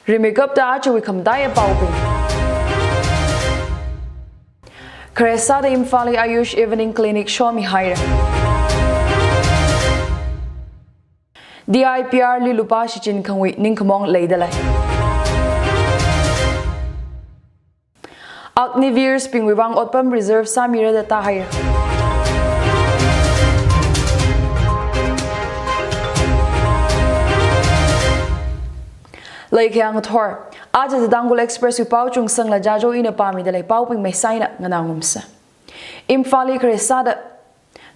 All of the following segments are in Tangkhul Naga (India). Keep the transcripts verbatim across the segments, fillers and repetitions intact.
Rimeikapta ajawui khamataiya paobing. Khare sāda Imphalli Ayush Evening Clinic shomihaira. D I P R li lupā shichin khangui ningkhamong leidalei. Agniveers bingwui vang otpam reserve sāmira da tāhaira. Leikhayang thor. Aja The Tangkhul Express wui pao chungsangla jajo ina pāmidalei, paobing maisaina nganā ngarumsa. Imphalli khare sāda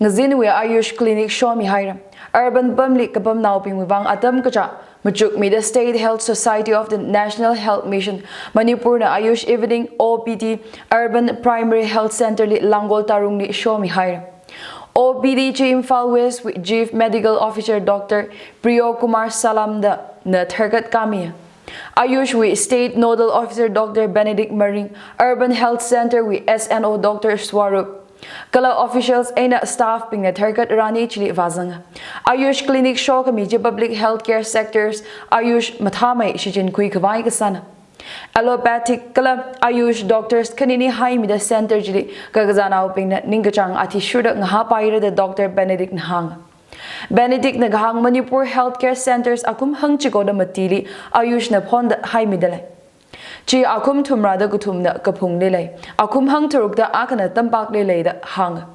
ngazinwui Ayush Clinic shomihaira. Urban pamli kapamnaobingwui vang atam kacha machukmida State Health Society of the National Health Mission Manipur na Ayush Evening O P D Urban Primary Health Centre li Langol Tarungli shomihaira. O P D chi Imphal West wui Chief Medical Officer Doctor Priyo Kumar Salam da na tharkat kami. Ayush wui State Nodal Officer Doctor Benedict Maring, Urban Health Centre wui S N O Doctor Swarup, kala officials eina staff bingna tharkat rani chili vāzanga. Ayush Clinic shokhami chi public healthcare sectors Ayush mathāmei shichinkhui khavai kasāna. Allopathic kala Ayush doctors khanini haimida centre chili kakazānaobingna ningkachāng athishurda ngahāpaira da Doctor Benedict na hānga. Benedict na kahāng Manipur healthcare centres akhum hangchikoda matili Ayush na phonda haimidalei. Chi akhum thumrada kathumna kaphungli lei, akhum hangtharukda akhana tampakli lei da hānga.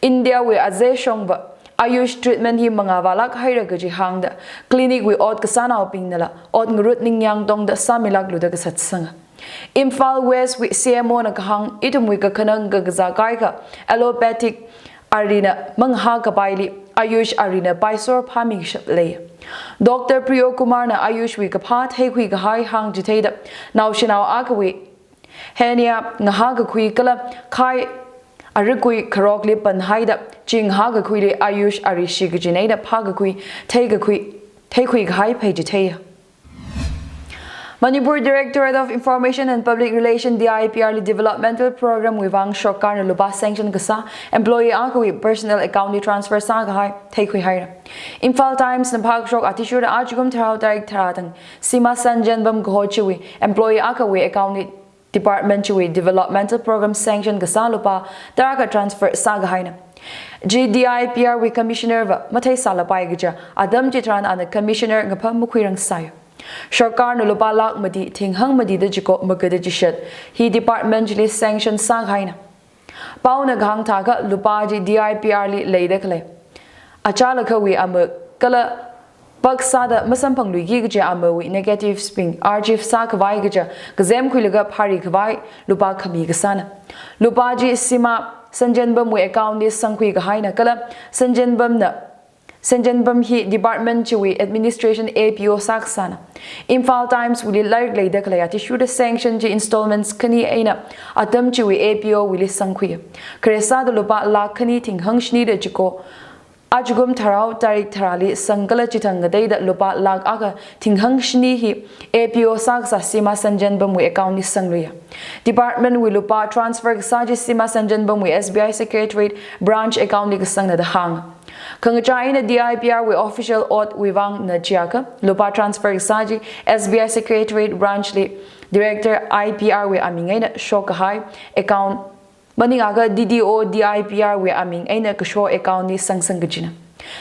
India wui azei shongva Ayush treatment hi mangā vālāk haira kaji hāngda clinic wui ot kasānaobingnala ot ngarut ningyāng tongda sāmilāklu da kasatsanga. Imphal West wui C M O na kahāng ithumwui kakhanang kakazā kaikha allopathic arina mangahā kapaili Ayush arina paisor phāmikashap lei. Doctor Priyo Kumar na Ayush wui kaphā theikhui kahai hāngchitheida naoshinao akhawui hernia ngahā kakhui kala khai arikui kharokli panhaida chi ngahā kakhuili Ayush ari shikachin eina phākakhui theikakhui theikhui kahai pheichitheiya. Manipur Directorate of Information and Public Relation D I P R li developmental program wui vang sorkarna lupā sanction kasā employee akhawui personal account li transfer sākahai theikhuihaira. Imphal Times na phākashok athishurda ajakum tharao tarik tharā thang Sima Sanjenbam kaho chiwui employee akhawui account li department chiwui developmental program sanction kasā lupā tarākha transfer sākahaina. Chi D I P R wui commissioner va matheisālapai kaja atam chitharan ana commissioner ngapha makhuirangsai. Sorkarna lupā lakh mati thinghang mati da chiko magada chishat hi department chili sanction sākahaina. Paona kahāng thākha lupā chi D I P R li leida khalei achālakhawui ama kala paksāda masamphangluiki kaji amawui negatives bing archive sākhavai kaja kazem khuilaga phari khavai lupā khami kasāna. Lupā chi Sima Sanjenbamwui account li sangkhui kahaina kala Sanjenbamna Sanjenbam hi department chiwui administration A P O sākasāna. Imphal Times wuili lairik leida khalei athishurda sanction chi installments khani eina atam chiwui A P O wuili sangkhui. Khare sāda lupā lakh khani thinghang shini da chiko ajakum tharao tarik tharāli sangkala chithang ngateida lupā lakh akha thinghang shini hi A P O sākasā Sima Sanjenbamwui account li sangluiya. Department wui lupā transfer kasā chi Sima Sanjenbamwui S B I Secretariat branch account li kasangna da hānga. Khangachā eina D I P R wui official ot wui vangna chiakha lupā transfer kasā chi S B I Secretariat branch li Director I P R wui aming eina shokkahai account maningakha D D O D I P R wui aming eina kasho account li sangsang kajina.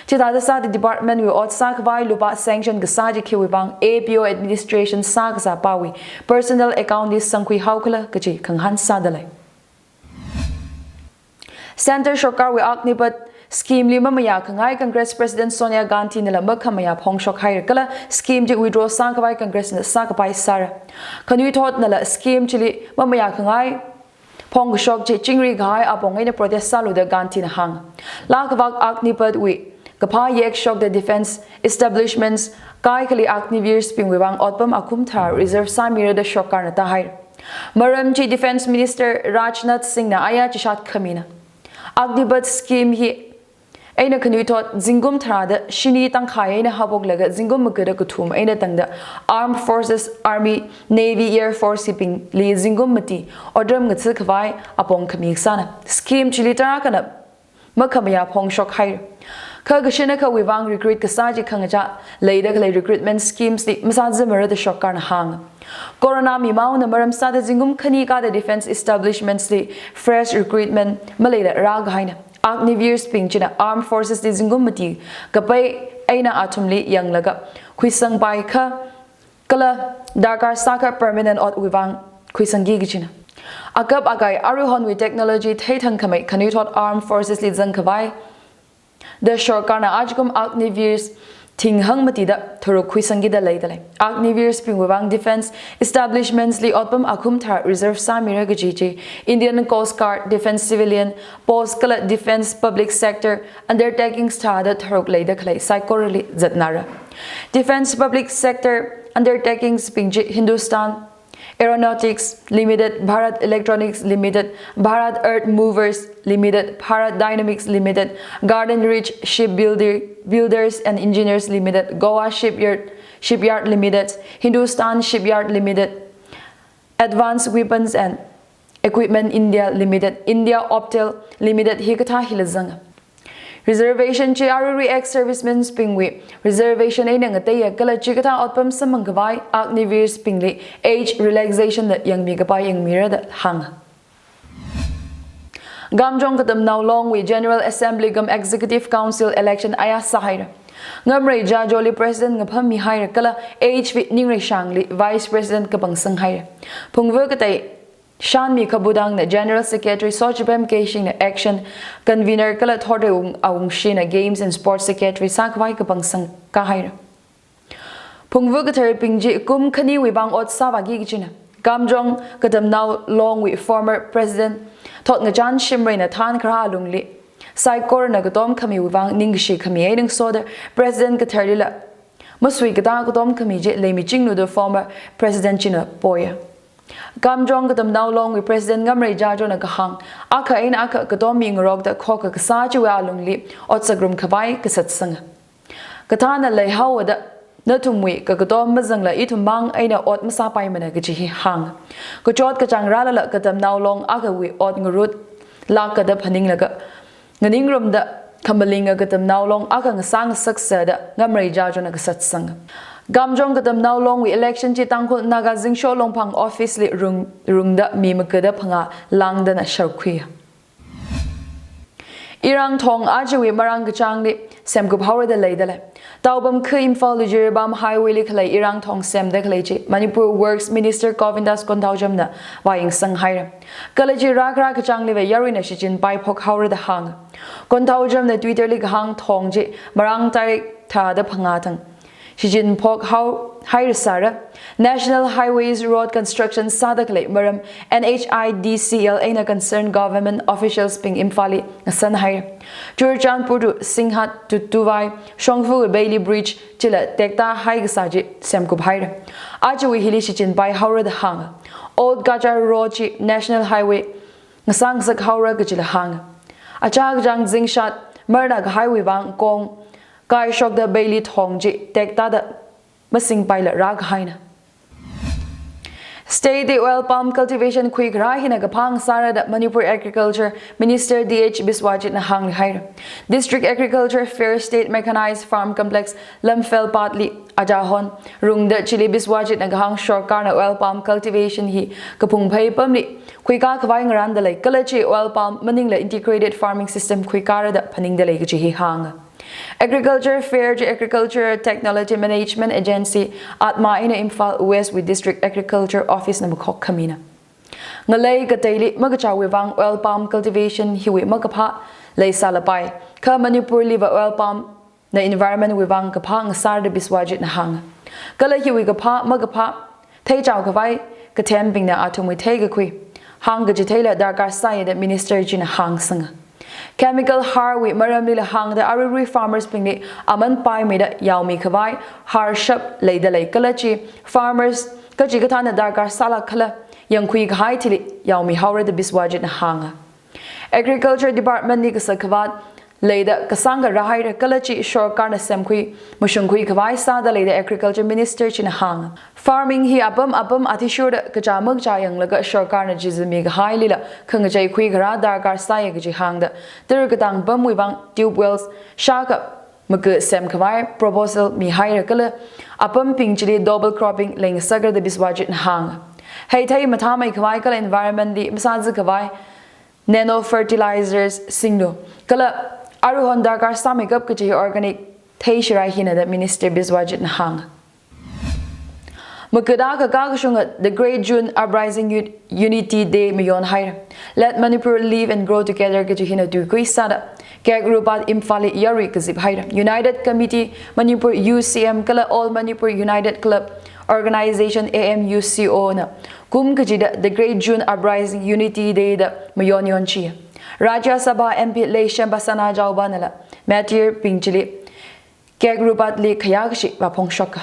Chithāda sāda department wui ot sākhavai lupā sanction kasā chi khiwui vang A P O administration sākasā pāwui personal account li sangkhui haokhala kaji khangahān sādalei. Centre sorkarwui Agnipath scheme li mamayā khangai Congress President Sonia Gandhi nala makhamayā phongshok haira kala scheme chi withdraw sākhavai Congress na sākapai sāra. Khanuithotnala scheme chili mamayā khangai phongkashok chi chingri kahai apong eina protest sālu da Gandhi na hānga. Laa kavak Agnipath wui kaphā yekshokda defence establishments kaikhali Agniveers bingwui vang otpam akhum tharā reserve sāmira da sorkarna tāhaira. Maram chi Defence Minister Rajnath Singh na aya chishat khamina. Agnipath scheme hi eina khanuithot zingkum tharāda shini tangkhai eina haophoklaga zingkum magada kathum eina tangda Armed Forces, Army, Navy, Air Force hibingli zingkum mati otram ngatha khavai apong khami kasāna. Scheme chili tarākhana makhamayā phongshok haira. Kha kashin akhawui vang recruit kasā chi khangachā leida khalei recruitment schemes li masāzimara da sorkarna hānga. Corona mimaona maram sāda zingkum khani kāda defense establishments li fresh recruitment maleila rākahaina. Agniveers bing china armed forces li zingkum mati kapai eina athumli yanglaga khuisangpai kha kala darkar sākha permanent otwui vang khuisangki kachina. Akap akai aruihonwui technology theithang khamei khanuithot armed forces li zangkhavai da sorkarna ajakum Agniveers thing hangmatida tharuk khuisangkida leida lei. Agniveers bingwui vang defense establishments li otpam akhum tharā reserve sāmira kaji chi Indian Coast Guard, defense civilian post kala defense public sector undertakings thāda tharuk leida khalei saikorali zatnara. Defense public sector undertakings bing chi Hindustan Aeronautics Limited, Bharat Electronics Limited, Bharat Earth Movers Limited, Bharat Dynamics Limited, Garden Ridge Shipbuilder, Builders and Engineers Limited, Goa Shipyard, Shipyard Limited, Hindustan Shipyard Limited, Advanced Weapons and Equipment India Limited, India Optel Limited hikathā hila zanga. Reservation chi aruirui ex-servicemen bingwui reservation eina ngateiya kala chikathā otpam samphangkhavai Agniveers bingli age relaxation da yangmikapai yangmira da hānga. Kamjong Katamnao Longwui General Assembly cum Executive Council election aya sāhaira. Ngamrei Jajoli President ngapham mihaira kala A H V Ningreishangli Vice President kapangsang haira. Phungva katei Shanmi Khabudangna General Secretary, Sochipem Keishingna Action Convener kala Thortewung Awungshina Games and Sports Secretary sākhavai kapangsang kahaira. Phungva kathar bing chi kum khaniwui vang ot sāvāki kachina. Kamjong Katamnao Longwui former President Thotngachan Shimreina thānkharā alungli saikorana katom khamiwui vang ningkashi khami eina ngasoda President katharlila masui katā katom khami chi leimichinglu da former President china poya. Kamjong Katamnao Longwui President Ngamrei Jajona kahāng, akha eina akha katom mingarokda khokha kasā chiwui alungli otsak rumkhavai kasatsanga. Kathāna leihaoda nathumwui kakatom mazangla ithummang eina ot masāpaimana kaji hi hānga. Kachot kachāng rālala Katamnao Long akhawui ot ngarut lākada phaninglaga nganingrumda khamalinga Katamnao Long akha ngasā ngasaksāda Ngamrei Jajona kasatsanga. Kamjong Katamnao Longwui election chi Tangkhul Naga Zingsho Longphang office li rung, rungda mi makada phangā langdana sharkhuiya. Irang thong ajawui marāng kachāngli semkup haora da leida lei. Taobam kha Imphal to Jiribam highway li khalei Irang thong semda khalei chi Manipur Works Minister Govindas Konthoujamna vāyangsang haira. Kala chi rākhara kachāngliva yaruina shichinpai phok haora da hānga. Konthoujamna Twitter li kahāng thong chi marāng tarik tharāda phangā thang shichin phok hao hairasāra. National Highways Road Construction sāda khalei maram N H I D C L eina concerned government officials bing Imphal li ngasan haira. Churachandpur to Singhat to Tuvai shongfa Bailey Bridge chila tekta haikasā chi semkup haira. Ajawui hili shichinpai haora da hānga. Old Cachar Road chi National Highway ngasā ngasak haora kajila hānga. Achā kachāng zingshat marna kahaiwui vang kong kaishokda Bailey thong chi tektada masingpaila rākahaina. State li oil palm cultivation khuikharā hina kaphā ngasāra da Manipur Agriculture Minister T H Biswajitna hāngli haira. District Agriculture Fair State Mechanized Farm Complex Lamphel Patli ajahon rungda chili Biswajitna kahāng sorkarna oil palm cultivation hi kaphung phei pamli khuikā khavai ngarānda lei kala chi oil palm maningla integrated farming system khuikāra da phaningda lei kaji hi hānga. Agriculture Fair chi Agriculture Technology Management Agency, ATMA eina Imphal West wui District Agriculture Office na makhok khamina. Ngalei kateili makachāwui vang oil palm cultivation hiwui makaphā leisālapai. Kha Manipur liva oil palm na environment wui vang kaphā ngasāra da Biswajitna hānga. Kala hiwui kaphā makaphā theichao khavai kathembingna athumwui theikakhui hāngkachitheila darkar sāya da Minister china hāngsanga. Chemical har wui maramlila hāngda aruirui farmers bingli aman paimida yaomi khavai har shap leida lei kala chi farmers kachikathāna darkar sālāk khala yangkhui kahai thili yaomi haora da Biswajitna hānga. Agriculture Department li kasak khavāt leida kasāngkha rāhaira kala chi sorkarna semkhui mashungkhui khavai sāda lei da Agriculture Minister china hānga. Farming hi apam apam athishurda kachā makachā yanglaga sorkarna chizami kahailila khangachei khuikharā darkar sāya kaji hāngda tara katang pamwui vang tube wells shākha maga semkhavai proposal mihaira kala apambing chili double cropping leingasakra da Biswajitna hānga. Heithei mathāmeikhavai kala environment li masāzakhavai nano fertilizers singlu kala aruihon darkar sāmeikap kaji organic theishirai hina da Minister Biswajitna hānga. Maga da akha kakashunga The Great June Uprising U-, Unity Day mayonhaira. Let Manipur Live and Grow Together kaji hina tuikui sāda Kekrupat Imphal li yarui kaziphaira. United Committee Manipur, U C M, kala All Manipur United Club Organization, A M U C O, na kum kachida The Great June Uprising Unity Day da mayonyonchiya. Rajya Sabha M P Leishemba Sanajaoba nala martyr bing chili Kekrupat li khayākashi vāphongshoka.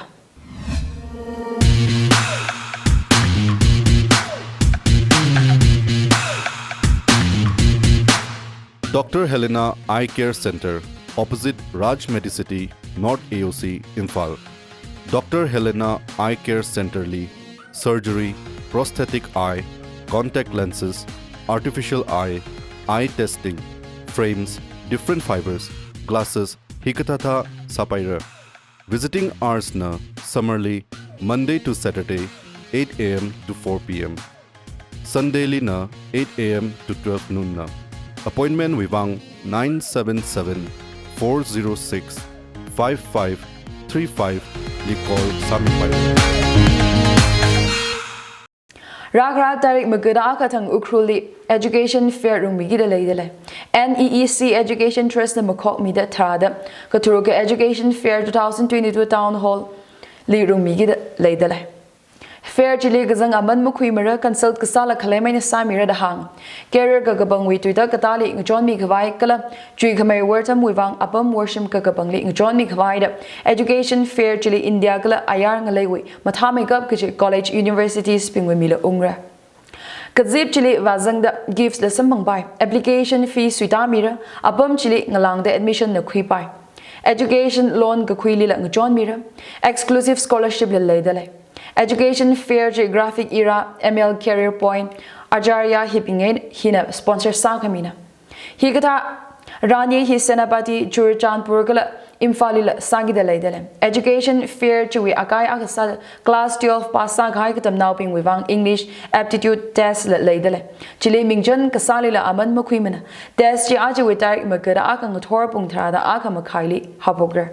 Doctor Helena Eye Care Center, opposite Raj Medicity, North A O C, Imphal. Doctor Helena Eye Care Center li surgery, prosthetic eye, contact lenses, artificial eye, eye testing, frames, different fibers, glasses, hikathāthā sāpaira. Visiting hours na summer li Monday to Saturday, eight A M to four P M. Sunday li na eight A M to twelve noon na. Appointment wui vang nine seven seven, four zero six, five five three five li call sāmipai. Rākhara tarik maga da akha thang Ukhrul li Education Fair rungmikida leidalei. N E E C Education Trust na makhokmida tharāda katharuk Education Fair two thousand twenty-two Town Hall li rungmikida leidalei. Fair chili kazang aman makhuimara, consult kasāla khalei maina sāmira da hānga. Career kakapangwui tuitak katāli ngachonmikhavai kala chuikhamei wortamwui vang apam worshim kakapangli ngachonmikhavai da Education Fair chili India kala ayar ngaleiwui mathāmeikap kaji college universities bingwui mila ungra. Kazip chili vāzangda gifts la samphangpai, application fee suitāmira, apam chili ngalāngda admission na khuipai. Education loan kakhuilila ngachonmira, exclusive scholarship la leidalei. Education Fair chi Graphic Era, M L Career Point, Acharya hibing eina hina sponsor sākhamina. Hikathā Rani hi Senapati, Churachandpur kala Imphal lila sākida leidalei. Education Fair chiwui akai akha sāda class twelve pass sākahai katamnaobingwui vang English aptitude test la leidalei. Chili mingchan kasālila aman makhuimana. Test chi ajawui tarik maga da akha ngathor pung tharāda akha makhaili haophokra.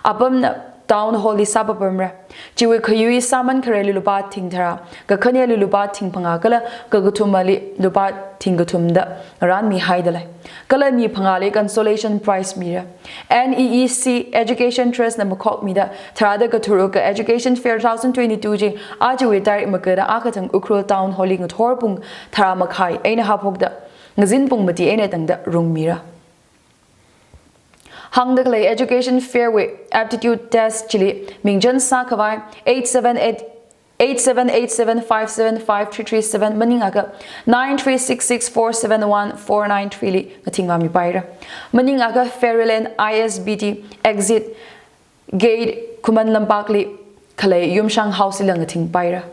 Apamna Town Hall li sāpapamra. Chiwui khayui sāman khareli lupā thing tharā, kakhaneli lupā thing phangā kala kakathumali lupā thing kathum da ngarānmihaidalei. Kala mi phangāli consolation prize mira. N E E C Education Trust na makhokmida tharāda katharuk Education Fair two thousand twenty-two chi ajawui tarik maga da akha thang Ukhrul Town Hall li ngathor pung tharā makhai eina haophokda ngazin pung mati eina tangda rungmira. Hāngda khalei Education Fair wui aptitude test chili mingchan sākhavai eight seven eight, eight seven eight seven five seven five three three seven maningakha nine three six six four seven one four nine three li ngathingvāmipaira. Maningakha Fairyland I S B T exit gate Khuman Lampakli khalei Yumshang House lila ngathingpaira.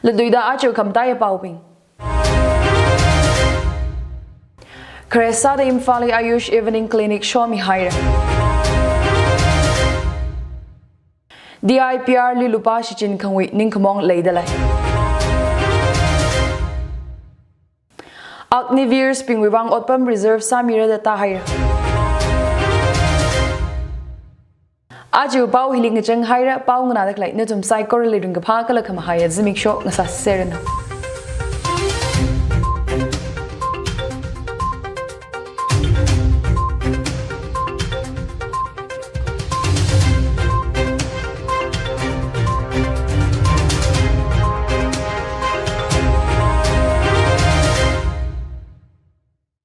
Laduida aja khamataiya paobing. Khare sāda Imphal li Ayush Evening Clinic shomihaira. D I P R li lupā shichin khangui ningkhamong leidalei. Agniveers bingwui vang otpam reserve sāmira da tāhaira. Aja pao hili ngachang haira, pao nganāda khalei nathum saikorali ringkaphā kala khamahaiya zimiksho ngasāseranu.